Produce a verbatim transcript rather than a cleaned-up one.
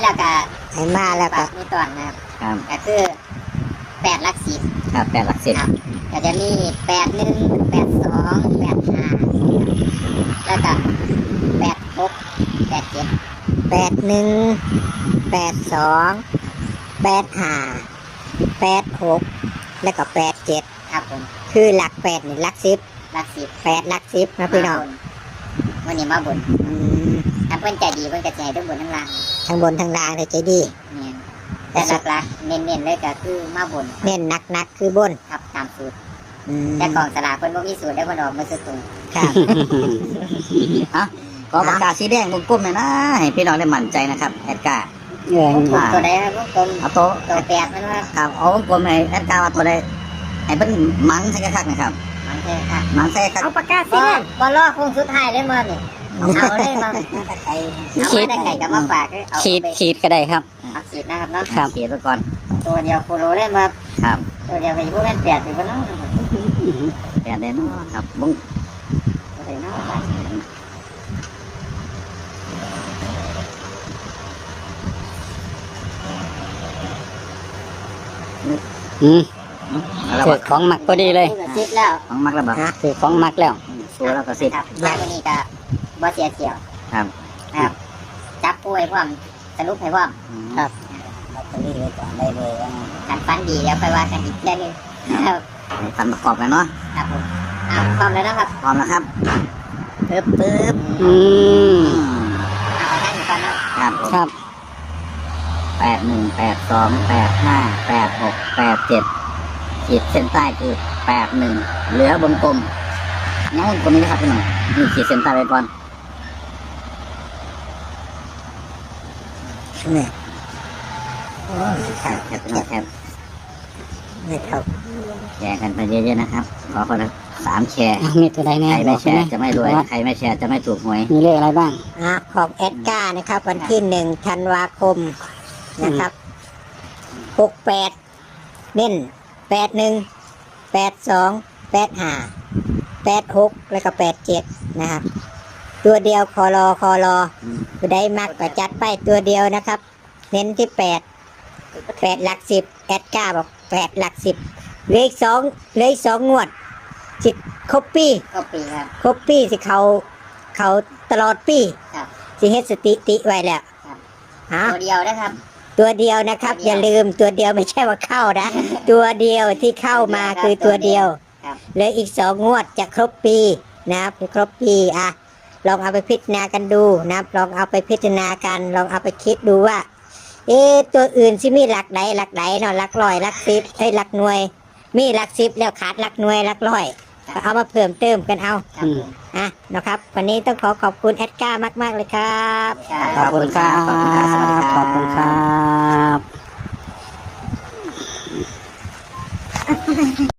แล้วก็ ให้มาแล้วก็ มีต้นนะครับ ครับ ก็คือแปดหลักสิบ ครับ แปดหลักสิบ ครับ ก็จะมีแปดหนึ่ง แปดสอง แปดห้า แล้วก็แปดหก แปดเจ็ด แปดหนึ่ง แปดสอง แปดห้า แปดหก แล้วก็แปดเจ็ด ครับผม คือหลักแปดนี่หลักสิบ หลักสิบ แปดหลักสิบนะพี่น้อง มาบน มื้อนี้มาบน อืม ถ้าเพิ่นใจดีเพิ่นก็สิให้ทั้งบนทั้งล่าง ทั้งบนทั้งล่างเลยใจดี แม่น แต่หลักๆ เน้นๆ เลยก็คือมาบน เน้นหนักๆ คือบน ครับ ตามสูตร อืม แต่กองสลากเพิ่นบ่มีสูตรได้ เพิ่นออกมาสุดตรง ครับ อ่ะ ขอปากกาสีแดงวงกลมหน่อยนะ ให้พี่น้องได้มั่นใจนะครับ แอดการ์ เออ วงกลมตัวใดครับ วงกลม เอาตัว ตัวแปดมันว่า ครับ เอาวงกลมให้แอดการ์ว่าตัวใด ให้เพิ่นหมั่นใส่คักๆ นะครับ หมั่นใส่คัก หมั่นใส่คัก เอาปากกาสีแดง บ่ บ่รอโค้งสุดท้ายเลยมานี่ เอาเลยมา เอามาแต่ไกลก็มาฝากเลย เอา ขีด ไป ขีดก็ได้ครับ เอาขีดนะครับเนาะ ครับ ขีดไว้ก่อน ตัวเดียวโคโลเลยมา ครับ ตัวเดียวก็อยู่พวกนั้นแปดอยู่บ่เนาะ แปดแน่นอนครับ บุ้ง ตัวใดเนาะ อืม เอาละ ถือของมักพอดีเลย สิบแล้ว ของมักแล้วบ่ ถือของมักแล้ว อืม ตัวแล้วก็สิบ ครับ แล้ววันนี้ก็บ่เสียเที่ยว ครับ ครับ จับคู่ให้พร้อม สรุปให้พร้อม อืม ครับ ลอตเตอรี่ไว้ก่อนได้เลยว่างั้น คันฝันดีเดี๋ยวค่อยว่ากันอีกเทื่อนึง ครับ ให้ฝันประกอบกันเนาะ ครับผม อ่ะ พร้อมแล้วนะครับ พร้อมแล้วครับ ปึ๊บ ปึ๊บ อืม เอาท่านก่อนเนาะ ครับผม ครับ แปดหนึ่ง แปดสอง แปดห้า แปดหก แปดเจ็ด ขีดเส้นใต้คือ แปดหนึ่ง เหลือวงกลม ยังวงกลมนี้นะครับพี่น้อง นี่ขีดเส้นใต้ไว้ก่อน นี่ โอ้ย ครับ ครับ พี่น้องครับ นี่ครับ แชร์กันไปเยอะๆนะครับ ขอคนละสามแชร์ อ่ะ มีตัวใดแน่ ใครไม่แชร์ บอกนะ จะไม่รวย ว่า ใครไม่แชร์จะไม่ถูกหวย มีเลขอะไรบ้าง อ่ะ ของแอดการ์นะครับ วันที่หนึ่งธันวาคมนะครับ อืม หกแปด เน้น แปดหนึ่ง แปดสอง แปดห้า แปดหก แล้วก็ แปดเจ็ด นะครับ ตัวเดียว คอลอ คอลอ อืม ผู้ใดมักก็จัดไปตัวเดียวนะครับ เน้นที่แปด แปดหลักสิบ แอดการ์บอกแปดหลักสิบ เหลืออีกสอง เหลืออีกสองงวด สิครบปี ครบปีครับ ครบปีสิเข้า เข้าตลอดปี ครับ สิเฮ็ดสถิติไว้แล้ว ครับ ฮะ ตัวเดียวนะครับ ตัวเดียวนะครับ ตัวเดียว อย่าลืม ตัวเดียวไม่ใช่ว่าเข้านะ ตัวเดียวที่เข้ามา ตัวเดียวครับ คือตัวเดียว ตัวเดียว ครับ เหลืออีกสองงวดจะครบปีนะครับ จะครบปี อ่ะ ลองเอาไปพิจารณากันดูนะครับ ลองเอาไปพิจารณากัน ลองเอาไปคิดดูว่า เอ๊ะ ตัวอื่นสิมีหลักใด หลักใดเนาะ หลักร้อย หลักสิบ เอ้ย หลักหน่วย มีหลักสิบแล้วขาดหลักหน่วย หลักร้อย ก็เอามาเพิ่มเติมกันเอา ครับผม อ่ะ นะครับ วันนี้ต้องขอขอบคุณแอดการ์มากๆเลยครับ ครับ ขอบคุณครับ ขอบคุณครับ สวัสดีครับ ขอบคุณครับ